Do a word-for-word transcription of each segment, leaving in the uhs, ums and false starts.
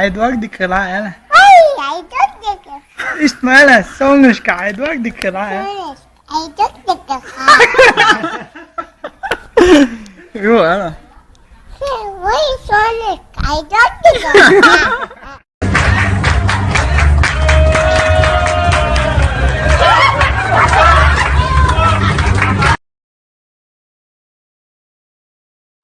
Айдуак дикала, эла. Ой, айдуак дикала. Ишт мала, солнышко, айдуак дикала, эла. Солнышко, айдуак дикала. Ю, эла. Ой, солнышко, айдуак дикала.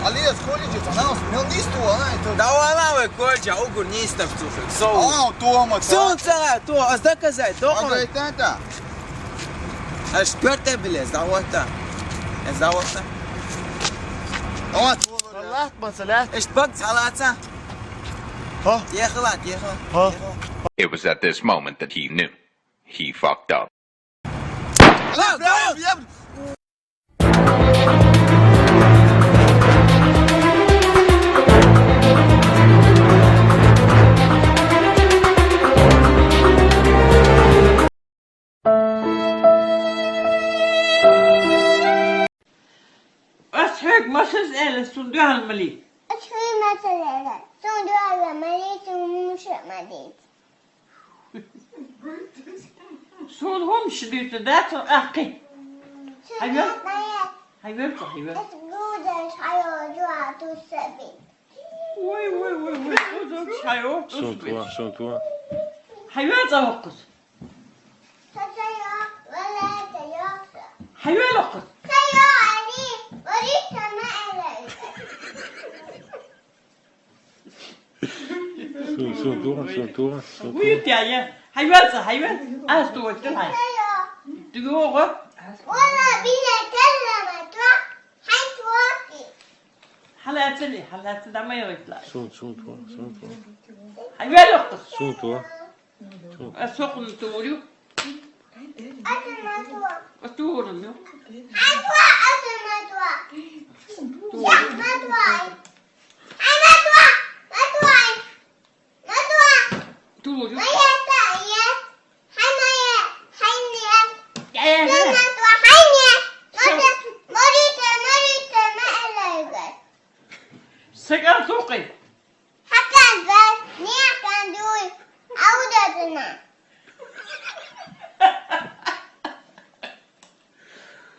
Алиас, колледжес, она у нас мел нисту, она это. Да вала вы, колледжа, угу, нистам, слушай. Со. А, у Тома, да? Солнце, то, а заказать, дома. Ага, это, это. Аж кёрте, блядь, завод-то. Э, завод-то. Давай, Тома, да. Салат, ма салат. Эш бак салатса. Ха? Ехала, ехала. Ха? Ехала. It was at this moment that he knew. He fucked up. Ас хьоьга масаз аьлла, сун дуьхьал ма лий. Ас хьоьга масаз аьлла, сун дуьхьал ма лий, сун муша ма дийца. Суна хӀумаш дуьйцу, дацар ахкхи. Хьайвел? Хьайвел цо, хьайвел. Ой, ой, ой, ой, хьайвел цо, хьайвел цо. Сун туа, сун туа. Хьайвел цо воккхус. Хьайвел воккхус. Сун, сун, туа, сун, туа, сун, туа. Уйти ая. Хьайвел цо, хьайвел. Ас туа, хьай. Дугу. Вала бина каллама туа. Хьай туа. Хьалацали, хьалацали, дама йогӀитла. Сун, сун, туа, сун, туа. Хьайвел воккхус. Сун, туа. Сун. Ас сокъун туурю. Ас туурю. Хьай туа, ас ма туа. Туурю. Ма туа. Ай, ма туа, ма туа. Матуа. Тур. Мая та, я. Хай мая, хай не. Я, я, я. Матуа, хай не. Матуа, морита, морита, ма элайга. Сакан сукъи. Хакан ба, не акан дуй. Аудатна.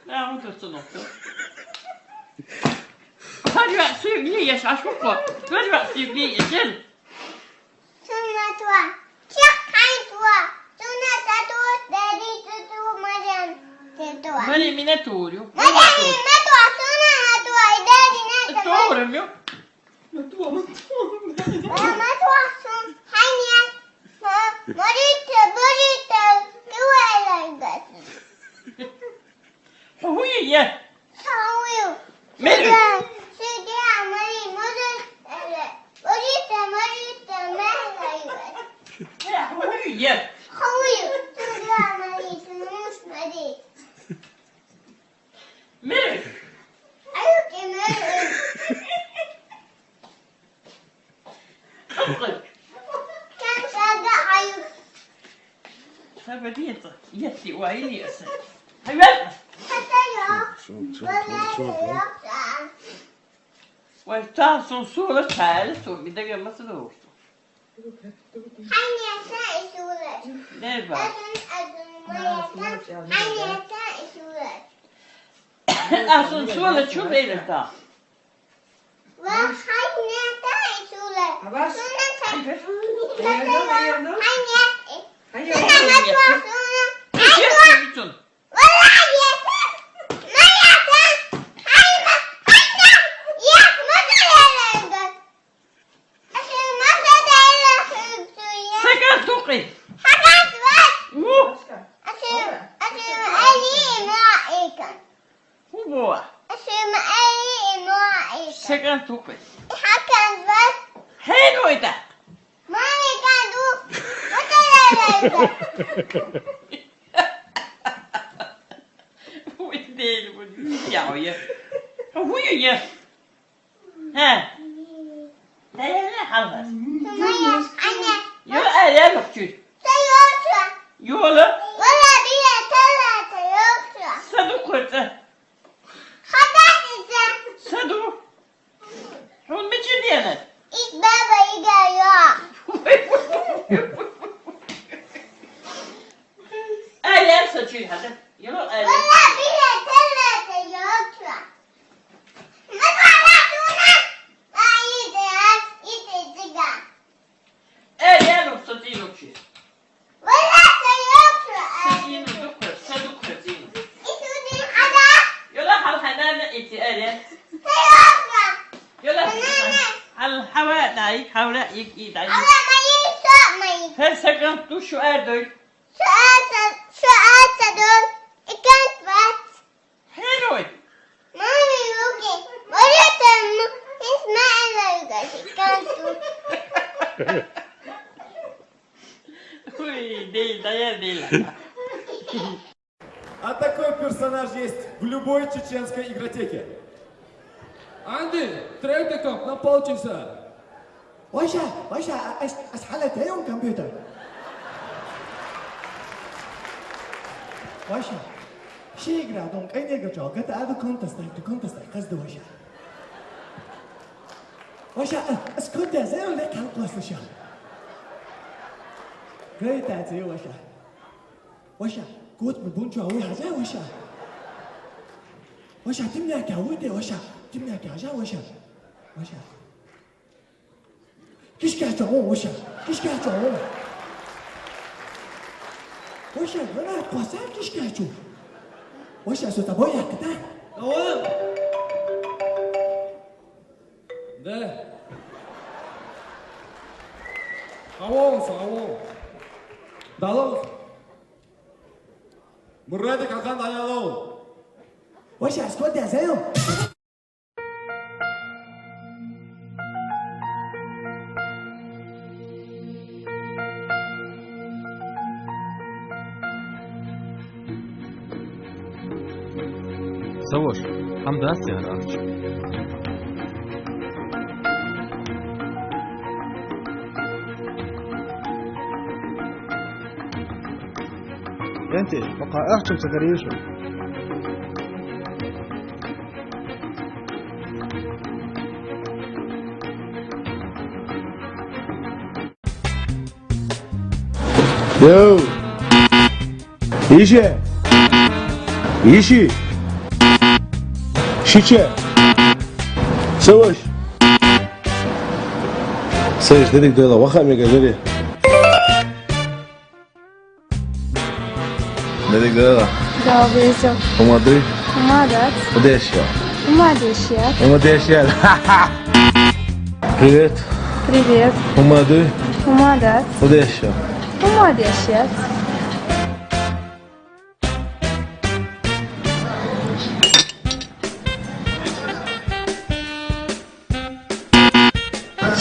Нагъуна тасса нохчо. Хьажа ваьа суьйг ле еш, Ӏаш вукхо. Хьажа ваьа суьйг ле еш, ел. Сунна туа. Чакхьайн туа. Сунна тату, дади тату, Марьям тату. Марьям мина турю. Марьям мина туа, сунна на туа, и дади на туа. Турю. Ма туа, ма туа. Ма туа сун, хьайния. Ма, морите, морите, кивайлайгас. Хьо хӀун ю е? Хьо хӀун ю? Мер. Сиде, сиде, мари, морите, морите, морите, мерлайгас. Хьо хӀун ю е? Хьо хӀун ю? Сиде, мари, сунус, мари. Мер. Аюки, мер. Кьыкьы. Кан сага аюк. Сага диета. Еси ва или еси. Хьайвел. Хата ё. Сун, сун, сун, сун, сун. Вай, та сун сура чайлы сун. Бидаге маса да вурсу. Ханята исура. Не бар. Адын, адын, моята. Ханята исура. А сун сура чу бейрта. Ва ханята исура. Авас. Сура та. Бейрно, бейрно. Ханят. Ханят. Сура матуа, сура. Матуа. Валлахи, я так, моя так, хайма, хайма, я смотрела. Сакан тукъи. Хакас ват. У. Асы, асы, али, ма, икан. Хубуа. Асы, ма, али, ма, икан. Сакан тукъи. Хакас ват. Хейгойта. Мами, канду. Ой, дел, вот, я, я. Ой, я. Ха. Даяле халас. Сумая, аня. Ё, аля махчур. Саёша. Ёла. Вала бия тала саёша. Саду курта. Хата сиса. Саду. Хьун мичи денат? Ит баба ига ё. Ой, Сачи хьата. Йо, э. Э, я, ну, сатилу чи. Сатилу, дукха, са дукха, сатилу. Йола, хьал хьанана ити, э, я. Йола, хьал хьава дай, хьавра ик и дай. Хьар сакан ту шу эр дой. Херой. Мами, руки. Более там, Исмаила, руки, канту. Ой, дей, да я дей. А такой персонаж есть в любой чеченской игротеке. Анди, трейдерков на полчаса. Ваша, ваша, а, ас, ас хала тайон компьютер. Ваша, ши игра дон, кайнега чо, гата аду контест, ду контест, каз ду ваша. Ваша, а, ас контест, зэ уле кал класс ваша. Гайта зэ ваша. Ваша, кот мы бунчу, а вы хаза ваша. Ваша, ты меня кого ты, ваша, ты меня кого, ваша. Ваша. Кишкачу, ваша. Кишкачу. Ваша, вона коса кишкачу. Ваша, со тобой я кита. Давай. Да. Авон, авон. Далон. Мурады какан аяло. Ваша, скот я зел. Савош, хьамдаст яр ахча. Энти, пока ахча цагаришу. Йоу! Ише! Иши! Шиче! Савош! Савош, дедик дойла, ваха мега жери. Дедик дойла. Да, везё. Умады? Умадат. Удешья. Умадешья. Умадешья. Привет. Привет. Умады? Умадат. Удешья. Умадешья.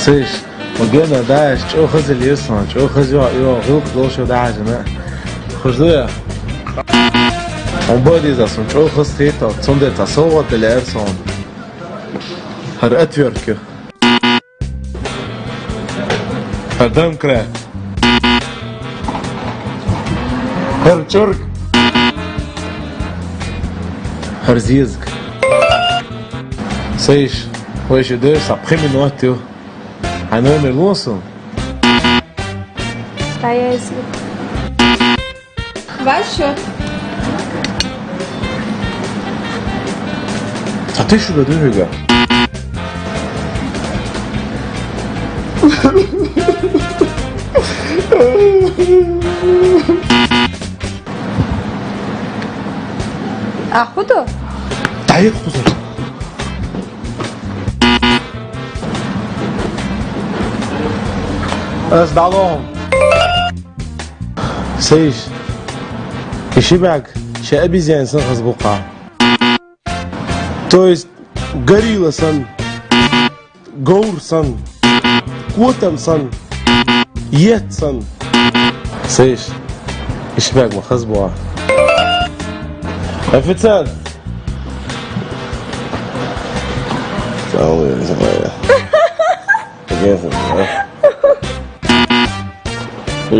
Сиш, ма гена даш, чӀохазил ирсон, чӀохаз ё, ё, гъилх лошо дажна. Хуждуя. Он бодиза сон, чӀохаз тито, цунде та совгъат делер сон. Гьар отвёртка. Гьар домкрат. Гьар чурк. Гьар зизк. Сиш, вай ши дойс, а пхи минут ю. А номер лосу? Стояй, если. Ваш счёт. А ты что готовишь? А хуто? Да я хуто. Аз далом. Сейш. Ишибаг, ше обезьян сан хазбука. То есть, горилла сан, гаур сан, котам сан, ет сан. Сейш. Ишибаг ма хазбуа. Официант. Салам алейкум.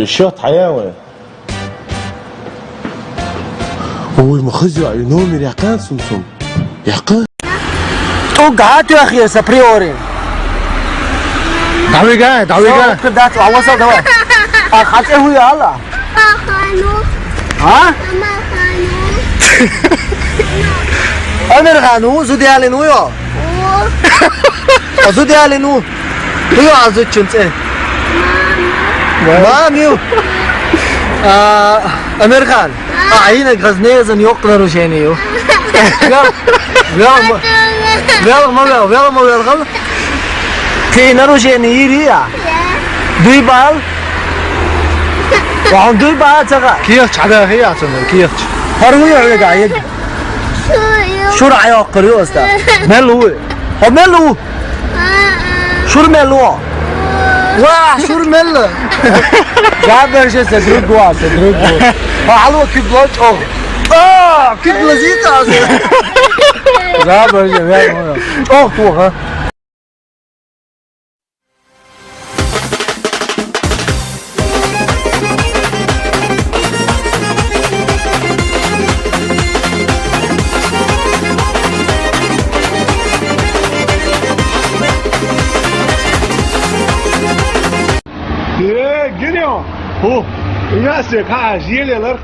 Счёт хьаява. Ой, ма хазю, ай номер якъан сумсум. Якъан. Ту гату ахир са приори. Давига, давига. Всё, давай. А хатэ хуя ала. А? Амирхан ву, зуда ялин ву ё? Ву. А зуда ялин ву? Ду ё, а зудчун цӀи? Мам ю. А, Амирхан. А, гьинаг хаза незан йоккха нарушение ю. Вел, вел, ма вел, вел, ма вел, гьал. Те нарушение йийрий я? Дуй бал? Вахан дуй бал цага? Кехч хьада хи яцана, кехч. Гьар ву я хьега, хьега. Шура айоккхар ю аста. Мел ву? Хо мел ву? Шура мел ву? Ва, шура мел. Заберже се друг ву, се друг ву. Ва, алу кибла чӀог. А, кибла зита се. Заберже, вел ву. ЧӀог ту, ха? Э, гинё. Ху. Я се ка жийлелер.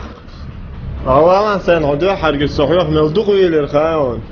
Алан сен ода харгы сохёх мел дук уйлер хаон.